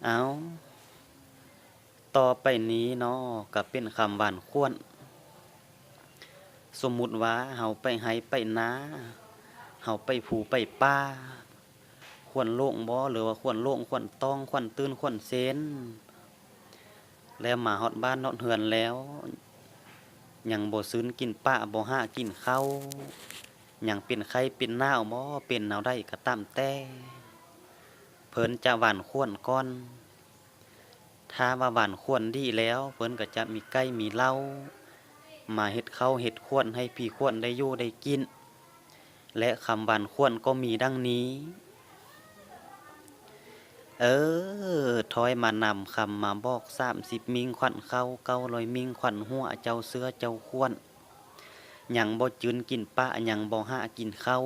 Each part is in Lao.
ເອົາ, ຕໍ່ໄປນີ້ເນາະ ກໍເປັນຄຳຫວານຂວັນ. ສົມມຸດວ່າເຮົາໄປໄຮ່ໄປນາ, ເຮົາໄປພູໄປປ່າ, ຂວັນຫຼວງບໍ ຫຼືວ່າຂວັນຫຼວງ, ຂວັນຕ້ອງ, ຂວັນຕື່ນ, ຂວັນເຊັນ, ແລ້ວມາຮອດບ້ານຮອດເຮືອນແລ້ວ ຍັງບໍ່ຊືນກິນປາ, ບໍ່ຫາກິນເຂົ້າ, ຍັງເປັນໄຂ້ເປັນໜາວບໍ ເປັນແນວໃດກໍຕາມແຕ່, ເພິ່ນຈະຫວານຂວັນກ່ອນ. ຖ້າວ່າຫວານຂວັນດີແລ້ວ ເພິ່ນກໍຈະມີໄກ່ມີເຫຼົ້າ ມາເຮັດເຂົ້າເຮັດຂວັນໃຫ້ຜີຂວັນໄດ້ຢູ່ໄດ້ກິນ. ແລະຄຳຫວານຂວັນກໍມີດັ່ງນີ້. ເອີ ຖອຍມານຳຄຳມາບອກ ສາມສິບມິ່ງຂວັນເຂົ້າ, ເກົ້າຮ້ອຍມິ່ງຂວັນຫົວ, ເຈົ້າເສື້ອເຈົ້າຂວັນ ຍັງບໍ່ຈືນກິນປາ, ຍັງບໍ່ຫາກິນເຂົ້າ,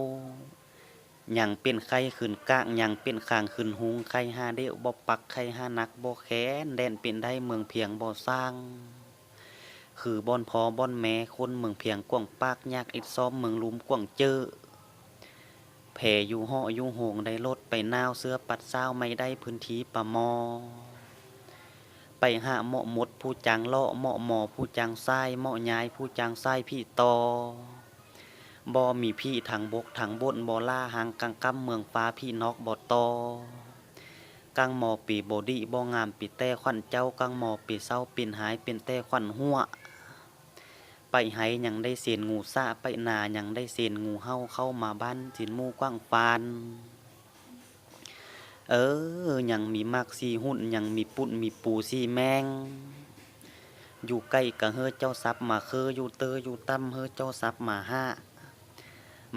ຍັງເປັນໄຂ້ຂຶ້ນກາກ, ຍັງເປັນຄາງຂຶ້ນຮຸງ, ໄຂ້ຫ້າເດວບໍ່ປັກ, ໄຂ້ຫ້າໜັກບໍ່ແຄ້ນ, ແດນເປັນໄດ້ເມືອງພຽງບໍ່ສ້າງ, ຄືບ່ອນພໍ່ບ່ອນແມ່ຄົນເມືອງພຽງກວ້າງປາກ, ຍາກອິດຊອມເມືອງລຸ່ມກວ້າງເຈີ, ແພຢູ່ຫໍຢູ່ໂຮງໄດ້ລົດໄປໜາວ, ເສື້ອປັດຊາວໄມ່ໄດ້ພື້ນທີ່ປະມໍ, ໄປຫາໝໍໝົດຜູ້ຈ້າງເລາະ, ໝໍໝໍຜູ້ຈ້າງຊາຍ, ໝໍຍາຍຜູ້ຈ້າງຊາຍຜີຕໍ່. ບໍ່ມີຜີທາງບົກທາງບົນ, ບໍ່ລ່າຫາງກາງກຳເມືອງຟ້າ, ຜີນອກບໍ່ຕໍ່. ກາງມໍເປບໍ່ດີບໍ່ງາມ ເປັນແຕ່ຂວັນເຈົ້າ, ກາງມໍເປເສົ້າເປັນຮ້າຍ ເປັນແຕ່ຂວັນຫົວ. ໄປໄຮ່ຍັງໄດ້ເຊັນງູສາ, ໄປນາຍັງໄດ້ເຊັນງູເຫົ່າ, ເຂົ້າມາບ້ານຊິນໝູກວ້າງຟານ. ເອີ ຍັງມີໝາກສີ່ຫຸ່ນ, ຍັງມີປຸ້ນມີປູສີ່ແມງ. ຢູ່ໃກ້ກະເຮີ້ເຈົ້າສັບມາເຄີ, ຢູ່ເຕີຢູ່ຕ່ຳເຮີ້ເຈົ້າສັບມາຫາ.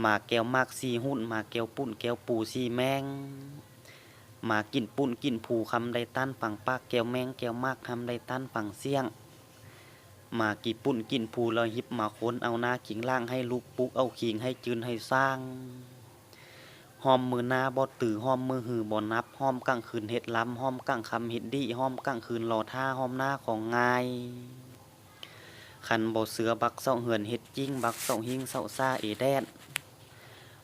ມາແກ່ວໝາກສີ່ຫຸ່ນ, ມາແກ່ວປຸ້ນແກ່ວປູສີ່ແມງ. ມາກິນປຸ້ນກິນປູ, ຄຳໃດຕ້ານຟັງປາກ, ແກ່ວແມງແກ່ວໝາກ, ຄຳໃດຕ້ານຟັງສຽງ. ມາກິນປຸ້ນກິນປູ ແລ້ວຮິບມາຄົນເອົາໜ້າຄິງຫຼັງ, ໃຫ້ລູກປຸກເອົາຄີງ, ໃຫ້ຈືນໃຫ້ສ້າງ. ຫອມມື້ໜ້າບໍ່ຕື້, ຫອມມື້ຮືບໍ່ນັບ, ຫອມກາງຄືນເຮັດລຳ, ຫອມກາງຄ່ຳເຮັດດີ, ຫອມກາງຄືນລໍຖ້າ, ຫອມໜ້າຂອງງ່າຍ. ຄັນບໍ່ເຊື່ອບັກເສົາເຮືອນເຮັດຈິ້ງ, ບັກເສົາຫິ້ງເສົາສາເອແດນ.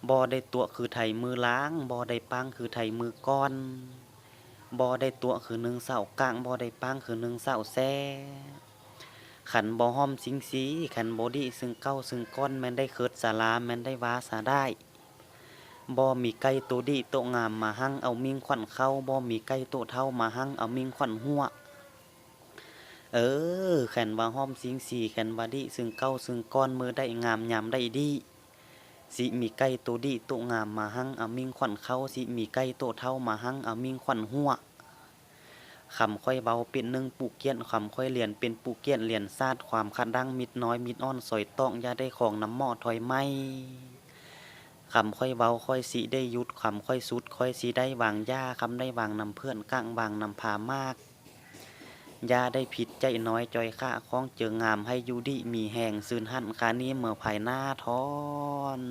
ບໍ່ໄດ້ຕົວະຄືໄທມື້ລາງ, ບໍ່ໄດ້ປາງຄືໄທມື້ກ່ອນ. ບໍ່ໄດ້ຕົວະຄືໜຶ່ງເສົາກາງ, ບໍ່ໄດ້ປາງຄືໜຶ່ງເສົາແຊ. ຄັນບໍ່ຫອມຊິງຊີ, ຄັນບໍ່ດີຊຶງເກົ່າຊຶງກ່ອນ, ແມ່ນໄດ້ເຄີດສາລາ, ແມ່ນໄດ້ວ່າສາດາຍ. ບໍ່ມີໄກ່ໂຕດີໂຕງາມມາຮັ່ງເອົາມິ່ງຂວັນເຂົ້າ, ບໍ່ມີໄກ່ໂຕເຖົ້າມາຮັ່ງເອົາມິ່ງຂວັນຫົວ. ເອີ ຄັນວ່າຫອມຊິງຊີ, ຄັນວ່າດີຊຶງເກົ່າຊຶງກ່ອນ, ມື້ໃດງາມຍາມໃດດີ, ຊິມີໄກ່ໂຕດີໂຕງາມມາຮັ່ງເອົາມິ່ງຂວັນເຂົ້າ, ຊິມີໄກ່ໂຕເຖົ້າມາຮັ່ງເອົາມິ່ງຂວັນຫົວ. ຄຳຂ້ອຍເວົ້າເປັນໜຶ່ງປູກກຽນ, ຄຳຂ້ອຍລຽນເປັນປູກກຽນລຽນສາດ, ຄວາມຂັດດັງມິດນ້ອຍມິດອ່ອນຊອຍຕອກ, ຢ່າໄດ້ຂອງນຳໝໍຖອຍໄໝ. ຄຳຂ້ອຍເວົ້າຂ້ອຍຊິໄດ້ຢຸດ, ຄຳຂ້ອຍສຸດຂ້ອຍຊິໄດ້ວາງຢ່າ, ຄຳໄດ້ວາງນຳເພື່ອນກາງວາງນຳພາມາກ. ຢ່າໄດ້ຜິດໃຈນ້ອຍຈ່ອຍຂ້າ, ຂອງເຈີງາມໃຫ້ຢູ່ດີມີແຮງ, ຊື່ນຫັນຄານີເມືອພາຍໜ້າທອນ.